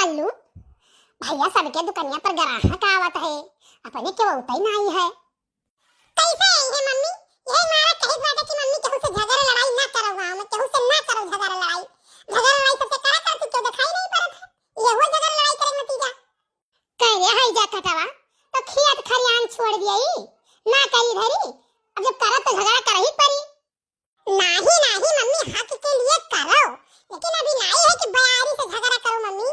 कल्लू भैया सबके दुकनिया पर ग्राहक आवत है, अपने के उतई नहीं है। कैसे आई है मम्मी? यही मारा कहित बाटे कि मम्मी केहू से झगड़ा लड़ाई ना करो, गांव में केहू से ना करो झगड़ा लड़ाई। झगड़ा लड़ाई सबसे करा करती क्यों दिखाई नहीं पड़त है? ये वो झगड़ा लड़ाई करे नतीजा। कह रे है जा कटवा तो खियत खरियान छोड़ दियई ना करी धरी। अब जब करत तो झगड़ा करही परी। नाही नाही मम्मी, हक के लिए करो, लेकिन अभी नहीं है कि बयारी से झगड़ा करो मम्मी।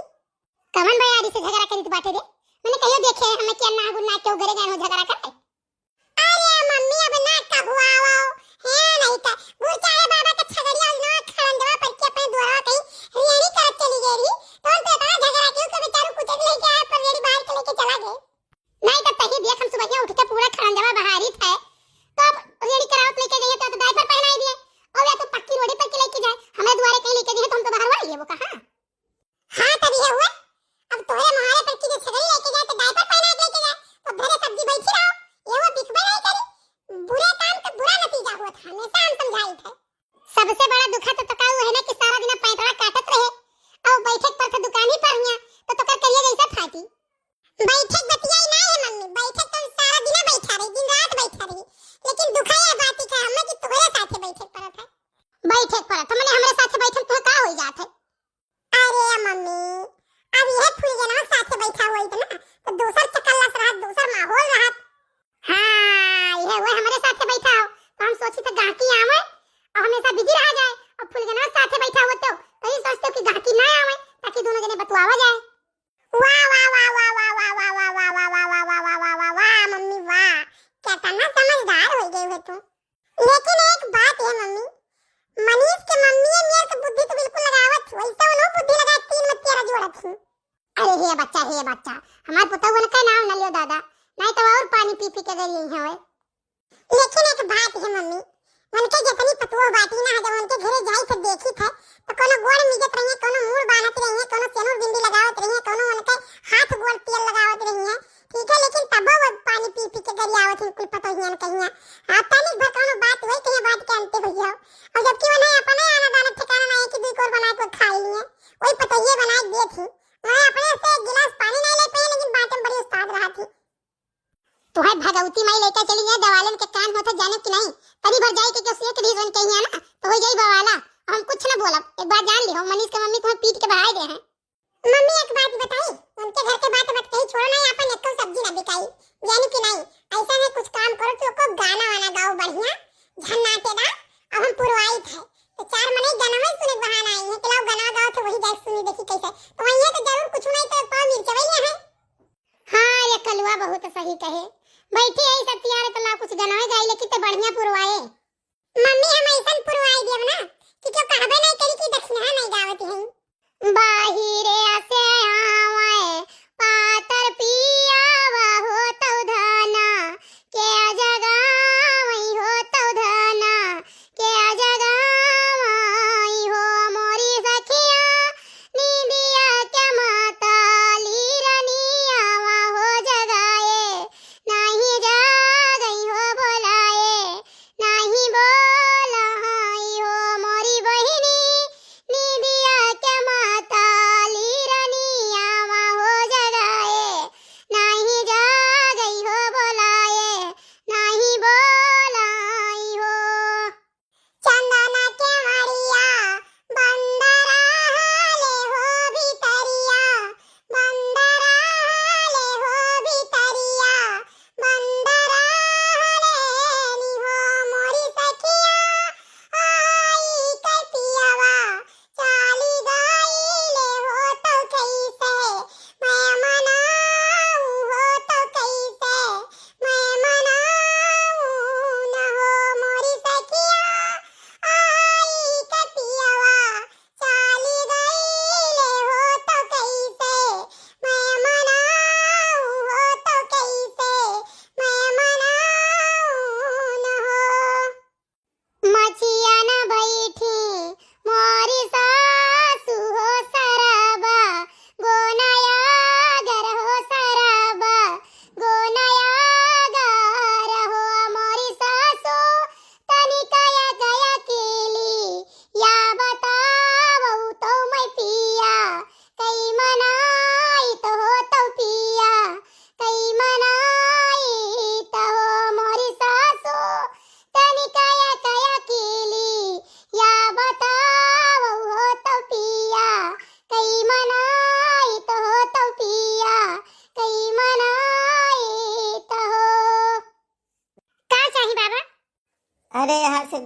कवन बयारी से झगड़ा करी बाटे रे? मैंने कहियो देखे हमें कि अन्ना गुन्ना क्यों घरे गए हो झगड़ा करे? अरे मम्मी अब ना कहुआओ है नहीं त गुरचारे बाबा के छगड़िया ना खड़ंजवा पर के अपने द्वारा कहीं रेड़ी करत चली गई रही तो हम तो इतना झगड़ा क्यों के बेचारू कुछ लेके आए पर रेड़ी बाहर के लेके चला गए। नहीं तो तही देख हम सुबह उठ के पूरा खड़ंजवा बहारी थे तो अब रेड़ी करावत लेके गई तो डायपर पहनाई दिए और या तो पक्की रोडी पर के लेके जाए हमें द्वारे कहीं लेके गए तो हम तो बाहर हुआ ये वो कहां। हां तभी है हुआ। अब तोरे मुहारे पर की जो छगड़ी लेके जाए तो डायपर पहना के लेके जाए तो घरे सब्जी बैठी रहो, ये वो बिकबे नहीं करी। बुरे काम का बुरा नतीजा हुआ था, हमेशा हम समझाई थे। सबसे बड़ा दुखा तो तका हुआ है ना कि सारा दिन पैंतरा काटत रहे और बैठक पर था दुकान ही पर हिया तो तोकर करिए जैसा फाटी। बैठक बतियाई ना है मम्मी, बैठक तो सारा दिन बैठा रही, दिन रात बैठा रही, लेकिन दुखा यह बात है हमें कि तोरे साथे बैठक पड़त है। बैठक पड़त मैंने हमरे साथे बैठन तो का होई जात है? अरे मम्मी अब यह फूल जना साथे बैठा हुआ है ना तो दूसर चकल्लस रहत, दूसर माहौल रहत। हाँ यह वो हमारे साथे बैठा हो तो हम सोची तो गाहकी आवे और हमेशा बिजी रह जाए और फूल जना साथे बैठा हो तो कहीं सोचते हो कि गाहकी ना आवे ताकि दोनों जने बतुआवा जाए। वाह वाह वाह वाह वाह वाह वाह वाह वाह वाह वाह वाह वाह वाह वाह वाह वाह मम्मी वाह, क्या तना समझदार हो गई हो तू। लेकिन एक बात है मम्मी, मनीष के मम्मी है मेरे तो बुद्धि तो बिल्कुल लगावत वैसे उन्हों बुद्धि लगा तीन मतियारा जोड़त थी। अरे हे बच्चा हमार पुतहु का नाम न लियो दादा, नहीं तो और पानी पी पी के गई है। लेकिन एक बात है मम्मी, उनके जितनी पतुआ बाटी ना जब उनके घरे जाई थे देखी थे तो कोनो गोड़ मिजत रही है, कोनो मुंह बांधत रही है, कोनो सेनुर बिंदी लगावत रही है, कोनो उनके हाथ गोड़ तेल लगावत रही है, ठीक है, लेकिन तब वो पानी पी पी के गरी आवत है कुल पतोहियन कहिया। हां तनिक भर कोनो बात होई कहीं बात के अंते हो जाओ और जबकि वो नहीं अपने आना दाना ठिकाना नहीं कि दुई कोर बना के खा लिए वही पतोहिए बना के दे थी। मैं अपने से एक गिलास पानी नहीं ले पाई लेकिन बातें बड़ी उस्ताद रहा थी। तुहे भगवती माई लेके चली जाए दवालन के कान होता जाने कि नहीं तनी भर जाए के क्यों एक रीजन कहीं है ना तो हो जाई बवाला। हम कुछ ना बोलब, एक बात जान ली हम मनीष के मम्मी को पीट के बहाए दे हैं। मम्मी एक बात बताई, उनके घर के बात मत कहीं छोड़ो नहीं, अपन एक सब्जी ना बिकाई यानी कि नहीं ऐसा नहीं कुछ काम करो तो को गाना वाना गाओ बढ़िया झन्नाटेदार। अब हम पुरवाई थे तो चार मने गाना में सुने बहाना आई है कि लाओ गाना गाओ तो वही जाए सुनी देखी कैसे तो वही है तो जरूर कुछ नहीं तो पाव मिर्च वही है। हां ये कलुआ बहुत सही कहे बैठी है सब तैयार तो ला कुछ गाना गाई लेकिन तो बढ़िया पुरवाए। मम्मी हम ऐसा पुरवाई देव ना कि क्यों कहबे नहीं करी कि दक्षिणा नहीं गावत है। बाहिरे से आवे पातर पियावा हो तो धना के जगावई हो तो धना के जगावई हो मोरी सखिया नींदिया के माता लीरनियावा हो जगाए नहीं जागई हो बोलाए नहीं बोलाई हो मोरी बहिनी नींदिया के माता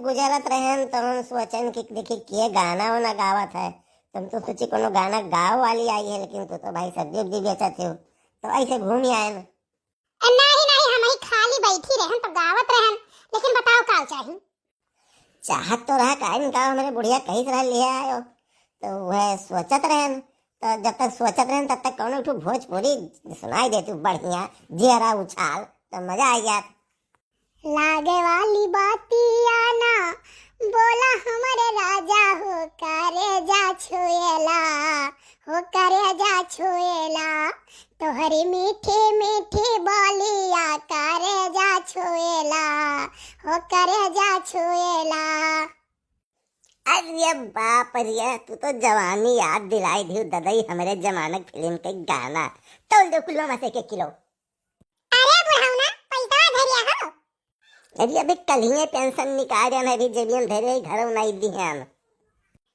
गुजरत रहन तो हम सोचन कि देखी के गाना वाना गावत है। तुम तो सोची कोनो गाना गाओ वाली आई है, लेकिन तू तो भाई सब्जी उब्जी बेचत हो, तो ऐसे घूम आए न। नहीं नहीं, हम ही खाली बैठी रहन तो गावत रहन, लेकिन बताओ का चाही? चाहत तो रहा काहे का, हमारे बुढ़िया कहीं रह ले आयो तो वह सोचत रहन, तो जब तक सोचत रहन तब तक कौनो ठू भोजपुरी सुनाई दे तू बढ़िया जेरा उछाल, तो मजा आ गया। लागे वाली बातिया ना बोला हमारे राजा हो करे जा छुएला, हो करे जा छुएला, तोहरी मीठी मीठी बोलिया करे जा छुएला, हो करे जा छुएला। अरे बाप रे, तू तो जवानी याद दिलाई दी ददई हमारे जमानक फिल्म के गाना। तोल दो किलो में से के किलो। अरे बुढ़ावना पैसा धरिया हो। अरे अभी कल ही पेंशन निकाल रहे हैं, अभी जेबी में धरे घर नहीं दी हैं।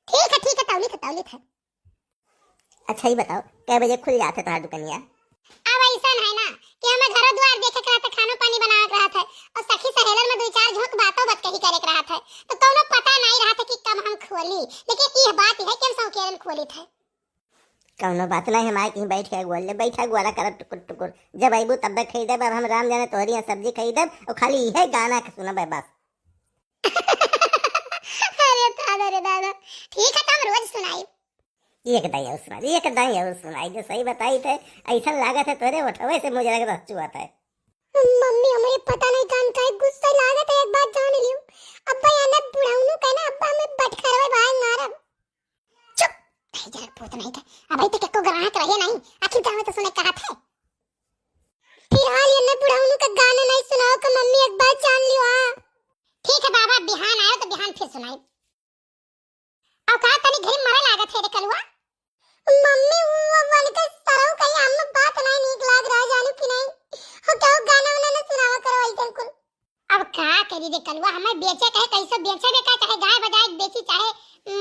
ठीक है ठीक है, तौली था तौली था। अच्छा ही बताओ कै बजे खुल जाते तुम्हारा दुकानिया? अब ऐसा है ना कि हमें घरों द्वार देखे के रहता, खानो पानी बनावे के रहता है, और सखी सहेलन में दो चार झोंक बातों बात कही करे के रहता है, तो कोनो पता नहीं रहा था कि कब हम खोली, लेकिन यह बात है कि हम सौकेरन खोली थे। कौनो बात नहीं, हमारे कहीं बैठ के गोल ले बैठा ग्वाला करब टुकुर टुकुर, जब अबू तब खरीदब। अब हम राम जाने तोहरी यहाँ सब्जी खरीदब और खाली यह गाना के सुनब बस। अरे दादा रे दादा, ठीक है तो हम रोज सुनाई। एक दाई और सुनाई, एक दाई और सुनाई, जो सही बताई थे ऐसा लागत है तोरे उठवे से मुझे लगता हच्चू आता है। मम्मी हमारे पता नहीं कान का गुस्सा लागत है, एक बात जान लियो अब्बा याना बुढ़ाउनु कहना अब्बा हमें बटखरवे भाई मारब। चुप भाई जरा पूत नहीं था, अभी तक एको ग्राहक रहे नहीं, आखिर गावे तो सुने कहा थे। फिलहाल ये ने बुढ़ाउनु का गाना नहीं सुनाओ कि मम्मी एक बात जान लियो। हां ठीक है बाबा, बिहान आयो तो बिहान फिर सुनाई। अब कहा तनी घरी मरे लागत है रे कलुआ। मम्मी वो वाली का सरौ कहीं हम बात नहीं नीक लाग रहा जानू कि नहीं हो क्या गाना वाना ना सुनावा करो ऐसन कुल। अब का करी रे कलुआ, हमें बेचे कहे कैसे बेचे बेका, चाहे गाय बजाए बेची चाहे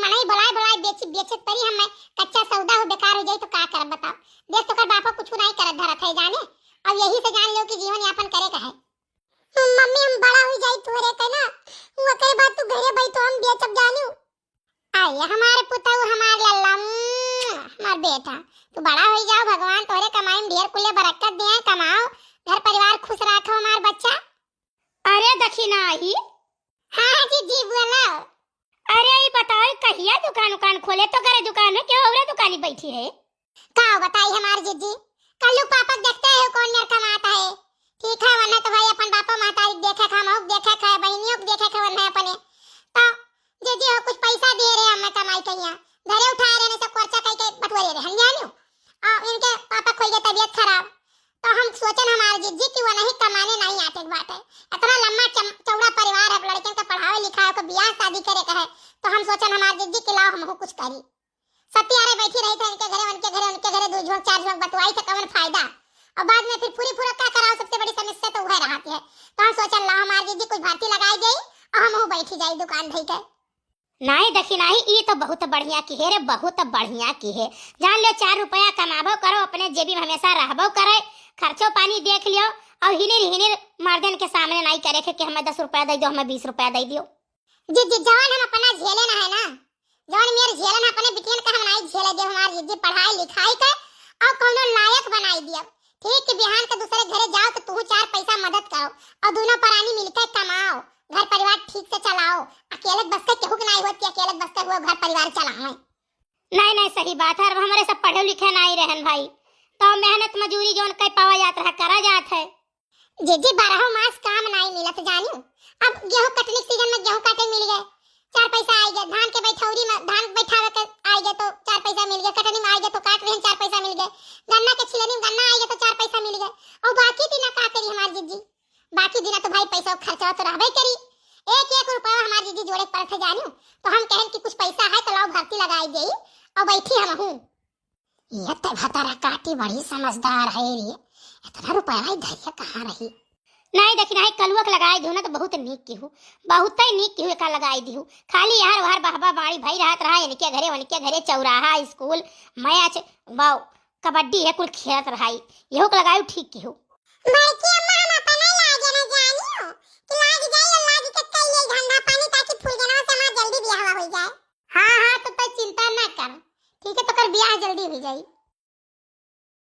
मनई बुलाए बुलाए बेची, बेचे परी हमें कच्चा सौदा हो बेकार हो जाए तो का करब बताओ। देख तो कर बापा कुछ नहीं करत धरत है जाने, अब यही से जान लो कि जीवन यापन करे का है। मम्मी हम बड़ा हो जाई तोरे के ना वो कहे बात तू घरे बैठो हम बेचब जानू। आए हमारे पुतहु हमारे लल्ला हमार बेटा तू बड़ा हो जाओ, भगवान तोरे कमाई में ढेर कुले बरकत दे, कमाओ घर परिवार खुश रखो हमार बच्चा। अरे दक्षिणाही। हाँ जी जी बोलो। अरे ये बताओ कहिया दुकान उकान खोले तो करे दुकान में क्यों और दुकानी बैठी है? का बताई हमार जीजी, कल पापा देखते हो कौन यार कमाता है। ठीक है वरना तो भाई अपन बापा महतारी देखे खा हम देखे खा बहनियों के देखे खा वरना अपने तो जीजी हो कुछ पैसा दे रहे हमें कमाई कहिया धरे उठा रहे ने सब खर्चा कई के बटुए रहे हम जानियो। आ इनके पापा खोई गए तबीयत खराब, तो हम सोचन हमारे जीजी कि वो नहीं कमाने नहीं आते बात है, इतना लंबा चौड़ा परिवार है, लड़कन का पढ़ावे लिखावे को ब्याह शादी करे का है, तो हम सोचन हमारे जीजी कि लाओ हमहू कुछ करी। सत्य अरे बैठी रही थे इनके घरे उनके घरे उनके घरे दो झोंक चार झोंक बतवाई थे कवन फायदा, और बाद में फिर पूरी पूरा क्या कराओ, सबसे बड़ी समस्या तो वह रहा है। तो हम सोचन ला हमारे जीजी कुछ भर्ती लगाई गई और हम बैठी जाई दुकान धई के। नहीं दक्षिणाही ये तो बहुत बढ़िया की है रे, बहुत बढ़िया की है। जान लो 4 रुपया कमाबो करो अपने जेबी में हमेशा रहबो करे, खर्चो पानी देख लियो, और हिनिर हिनिर मर्दन के सामने नहीं करे के कि हमें 10 रुपया दे दो हमें 20 रुपया दे दियो। जी जी जवान हम अपना झेले ना है ना, जवान मेरे झेले ना अपने बिटियन का हम नहीं झेले दे हमार जीजी पढ़ाई लिखाई के और कोनो लायक बनाई दियो। ठीक कि बिहान के दूसरे घरे जाओ तो तू 4 पैसा मदद करो और दोनों प्राणी मिलकर कमाओ, घर परिवार ठीक से चलाओ, अकेले बस के केहू के नहीं होत कि अकेले बस के हुआ घर परिवार चलावे। नहीं नहीं सही बात है, हमारे सब पढ़े लिखे नहीं रहन भाई, तो मेहनत मजदूरी जोन कई पावा जात रहा करा जात है। जी जी 12 मास काम नहीं मिलत जानियो, अब गेहूं कटने के सीजन में गेहूं काटे मिल गए 4 पैसा आई गए, धान के बैठौरी में धान बैठावे के आई गए तो 4 पैसा मिल गए, कटनी में आई गए तो काट रहे 4 पैसा मिल गए, गन्ना के छिलनी में गन्ना आई गए तो 4 पैसा मिल गए, और बाकी दिन का करी हमार जीजी, बाकी दिन तो भाई पैसा खर्चा तो रहबे करी, एक एक रुपया हमार जीजी जोड़े पड़त है जानियो। तो हम कहें कि कुछ पैसा है तो लाओ भर्ती लगाई गई और बैठी हम हूं। ये तो भतारा काटी बड़ी समझदार है रे, इतना रुपया धैर्य कहाँ रही। नहीं देखी नहीं कलुआ के लगाई दिहू ना तो बहुत नीक की हूँ, बहुत ही नीक की हूँ एका लगाई दिहू। खाली यार वहार बहबा बाड़ी भई रहत रहा, इनके घरे उनके घरे चौराहा स्कूल मैच वाओ कबड्डी है कुल खेलत रहा, यहो के लगाई ठीक की हूँ। मायके अम्मा